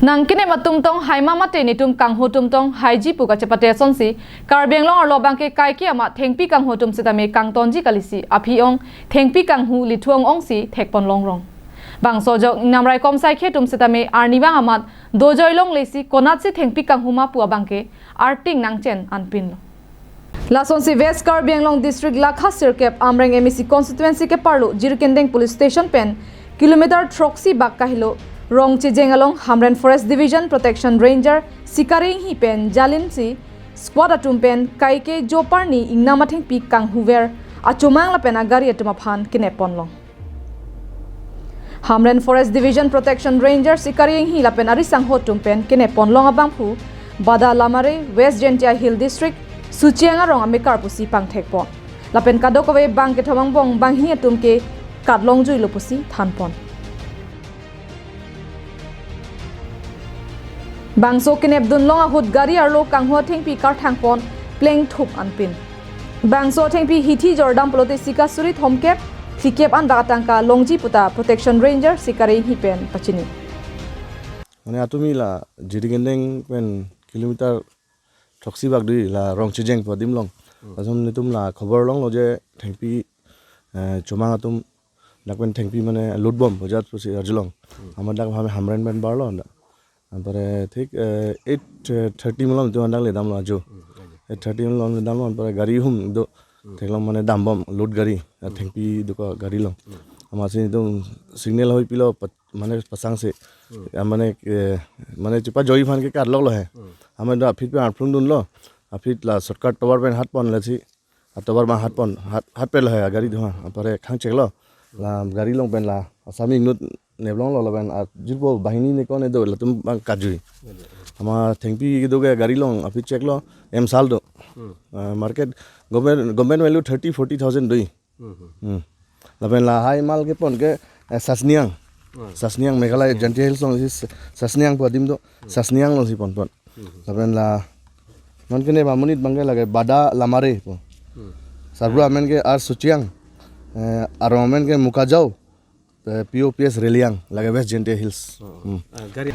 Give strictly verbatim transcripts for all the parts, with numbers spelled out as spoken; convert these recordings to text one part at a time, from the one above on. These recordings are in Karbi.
Nangkenep atum tong haima mate netum kanghu atum tong haiji pu kachepate asonsi, Karbi Anglong arlo abangke kaike amat thengpi kanghu atum setame kangtonji kalisi aphi-ong thengpi kanghu lithu-ong ongsi thekpon longrong. Bangso ajok ingnam raikom saikhe atum setame arnivang amat dojoi longlesi konatsi thengpi kanghu ma pu abangke arting nangchen anpinlo. Lasonsi West Karbi Anglong District lakha sirkep Amreng M A C constituency keparlo Jirikindeng Police Station pen kilometer throksi bak kahelo Rongchejeng along Hamren Forest Division Protection Ranger Sikari Enghi pen jalinsi squad atum pen kaike joparni ingnam athengpi kanghuver achomang lapen agari atum aphan kenep ponlong. Hamren Forest Division Protection Ranger Sikari Enghi lapen arisangho atum pen kenep ponlong abangphu Bada Lamare, West Jaintia Hill District, Suchiang arong amekar pusi pangthekpon. Lapen kadokave bang kethom angbong banghini atum ke katlongjuilo pusi thanpon. Bangso kenepdunlong ahut gari arlo kanghu athengpi karthangpon plengthup anpin. Bangso athengpi hithi jordam pulote sika suri thomkep, phlikep an bak atangka longji puta Protection Ranger Sikari Enghi pen pachini. Mane atumi la Jirikindeng pen kilometer throksi bak dui la Rongchejeng pu adim along. Hmm. Lason netum la khobor longlo je thengpi, eh, chomang atum dak pen thengpi mane lutbom bojat pusi arjulong. Hmm. Amat dak Ham-, Hamren pen barlo dak. Anpare thik, eh, eight thirty malom netum dak ledamlo ajo. Hmm, ajo. Eight thirty malom ledamlo anpare gari hum do. Hmm. Theklong mane dambom load gari, ah, Hmm. thengpi duka gari along. Hmm. Amatsi netum signal hoi pilo pat-, mane pasang se. Hmm. Ya mane, eh, mane chepajoi aphan ke karloklo he. Hmm. Amat do aphi pen arphlung dunlo. Aphi la shortcut tovar pen hatpon lasi. Atovar ma hatpon, hat, hatpelo he gari duha. Anpare khang cheklo. La gari along pen la Assami ingnut neplonglo lapen ajirpo banghini ne kone do latum bang kajui. Ama thengpi kedo ke gari along aphi cheklo M sal do. Hmm. Ah, market government, government value thirty, forty thousand dui. Hmm, hmm. Hmm. Lapen lahai mal kepon ke, eh, Sasniang. Hmm. Sasniang Meghalaya Sasniang. Jaintia Hills along si Sasniang pu adim do. Hmm. Sasniang alongsi ponpon. Hmm. Lapen la non kenep amonit abangke lake Bada Lamare pu. Hmm. Sarbura amen ke R Suchiang. Eh, arong amen ke Mukajao. Eh, P O P S Reliang, lake West Jaintia Hills. Oh. Hmm. Ah, gari.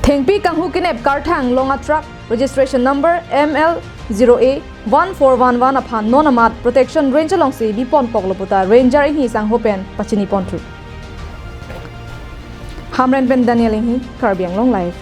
Thengpi kanghu kenep karthanglong a truck registration number M L zero A one four one one aphan non amat Protection Ranger alongsi bipon koklo puta Ranger Enghi sangho pen pachini ponthu. Hamren pen Daniel Enghi, Karbi Anglong Live.